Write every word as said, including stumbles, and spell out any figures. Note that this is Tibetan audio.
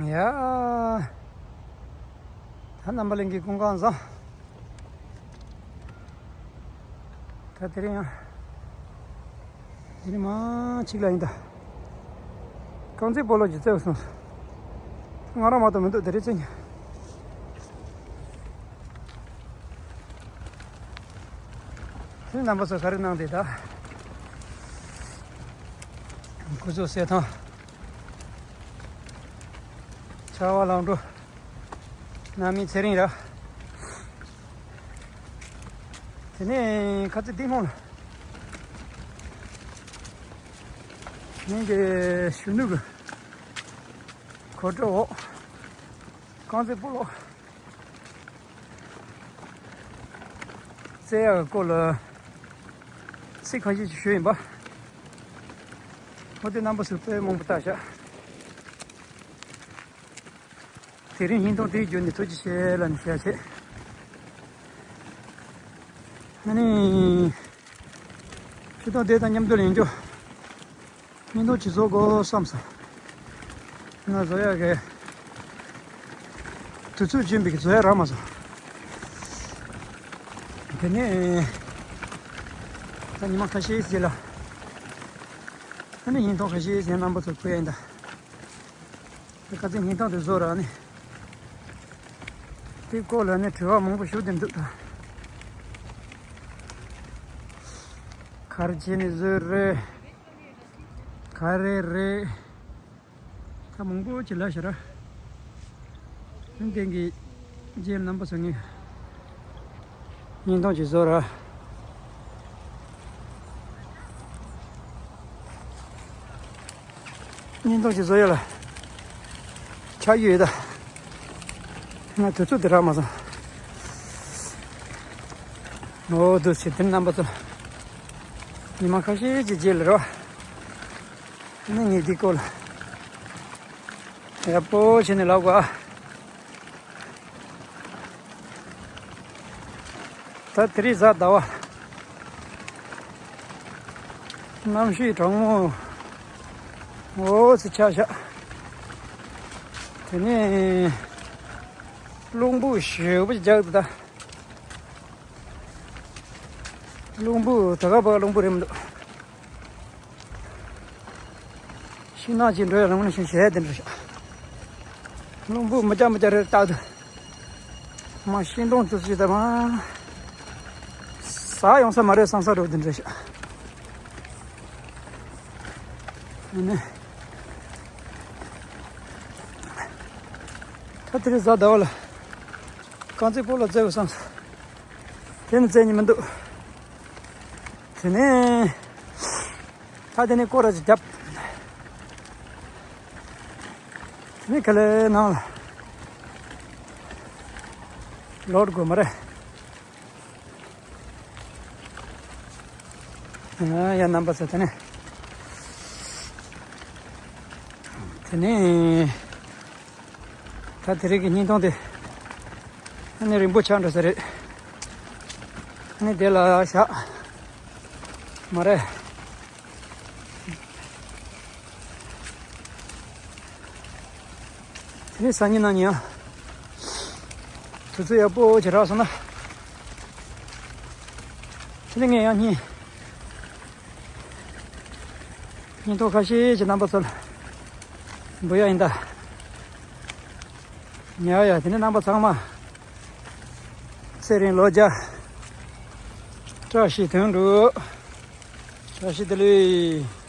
ཡ། ད་རྣམ་པ་གླིང་གི་ཀུན་དགའ་བཟང་། ད་དེ་རིང་ཡང་དེ་རིང་མ་གཅིག་ལ་ཡིན་ད། རྐང་རྩེད་སྤོ་ལོ་ཅིག་རྩེ་བ་སོང་། ང་རང་མ་གཏོགས་མི་འདུག་དེ་རིང་རྩེ་མཁན། དེ་རྣམ་པ་ཚོ་ག་རེ་གནང་བསྡད་ད། སྐུ་གཟུགས་གསལ་ཐང་། ཆར་པ་ལངས་འགྲོ། གནམ་མེད་ཚེ་རིང་ར། དེ་ནས་ཁ་ཚིག་ཏིང་ཧོང་ལ། ངེད་ཀྱི་གཞོན་ནུ་གི་གོ་སྒྲོ་འོག་རྐང་རྩེད་སྤོ་ལོ་རྩེ་ཡག་གི་སྐོར་ལ་ཚིག་ཁ་ཤས་ཤིག་ཞུས་ཡིན་པ། འོ་དེ་རྣམ་པ་ཚོས་དཔེ་མང་པོ་ལྟ་ཤག་དེ་རིང་བརྙན་ཐུང་དེའི་བརྒྱུད་ནས་ཐུགས་རྗེ་ཆེ་ལབ་ནས་བཤད་བྱས། ཨ་ནི། ཁྱེད་དང་དེ་དང་མཉམ་དུ་ལེན་རྒྱུ། བརྙན་ཐུང་ཅིག་བཟོ་དགོས་བསམ་སོང་། ང་བཟོ་ཡག་གི་དུས་ཚོད་ཅིག་ཡིན་པའི་བཟོ་ཡག་རག་མ་སོང་། དེ་ནས་ད་ཉི་མ་ཁ་ཤས་རྗེས་ལ། ཨ་ནི་བརྙན་ཐུང་ཁ་ཤས་རྗེས་རྣམ་པ་ཚོར་ཕུལ་ཡ་ཡིན་ད། ཁ་ཚིག་བརྙན་ཐུང་དེ་བཟོ་ར་ནི། དེ་སྐོར་ལ་ནི་དྲི་བ་མང་པོ་ཞིག་དེ་འདུག་ད། ག་རེ་བྱས་ནས་བཟོས་རེད། ག་རེ་རེད། ད་མང་པོ་ཅིག་ལབ་ཤག་ར། ཨ་ནི་དེ་གི་རྗེས་རྣམ་པ་ཚོ་ངས། བརྙན་ཐུང་ཅིག་བཟོ་ར། བརྙན་ཐུང་ཅིག་བཟོ་ཡ་ལ་ཆ་ཡོད་ད། ང་དུས་ཚོད་དེ་རག་མ་སོང་། འོ་འདུག་སེ་དེ་རྣམ་པ་ཚོ། ཉི་མ་ཁ་ཤས་ཀྱི་རྗེས་ལ་ར། ཨ་ནི་ངས་འདི་སྐོར་ལ་ཡག་པོ་བྱས་ནས་ལབ་དགོས་ཨ། ད་དེ་རིང་གཟའ་ཟླ་བ། གནམ་གཤིས་གྲང་མོ། འོ་ཙི་ཆགས་ཤག་དེ་ནས་རླུང་བུ་ཞེ་པོ་ཅིག་རྒྱག་འདུག་ད། རླུང་བུ་ད་ག་པ་རླུང་བུ་རེད་མི་འདུག་ཤིང་ནགས་ཀྱི་འགྲོ་ཡ་རང་ནས་ཤིང་གཞལ་དེ་འདྲ་ཤག་རླུང་བུ་མི་རྒྱག་མི་རྒྱག་རེད་རྟག་ཏུ། མ་ཤིང་སྡོང་དུ་ཅི་ད་མ། ཟ་ཡོང་ས་མ་རེད་བསམ་ས་འགྲོ་དེ་འདྲ་ཤག་ཨ་ནི། ད་དེ་རིང་གཟའ་ཟླ་བ་ལ། རྐང་རྩེད་སྤོ་ལོ་རྩེ་དགོས་བསམ་སོང་། དེ་ནི་རྩེ་ཉན་མི་འདུག་དེ་ནས། ད་དེ་ནས་སྐོར་ར་ཅིག་བརྒྱབ། དེ་ནས་ག་ལེ་ནང་ལ་ལོག་དགོས་མ་རེད། ཡ་རྣམ་པ་ཚོ་དེ་ནས། དེ་ནས། ད་དེ་རིང་གི་བརྙན་ཐུང་དེ། ཨ་ནི་རིང་པོ་ཆགས་འགྲོ་ས་རེད། ཨ་ནི་དེ་ལ་བཞག་མ་རེད། དེ་ནས་སང་ཉིན་གནངས་ཉིན་ཡང་། དུས་ཚོད་ཡག་པོ་ཅིག་རག་སོང་ན། དེ་ནས་ངས་ཡང་བརྙན། བརྙན་ཐུང་ཁ་ཤས་ཅིག་རྣམ་པ་ཚོ་ལ་འབུལ་ཡ་ཡིན་ད། ཉལ་ཡ་དེ་ནས་རྣམ་པ་ཚང་མ། ཚེ་རིང་ལོ་བརྒྱ། བཀྲ་ཤིས་དོན་འགྲུབ། བཀྲ་ཤིས་བདེ་ལེགས།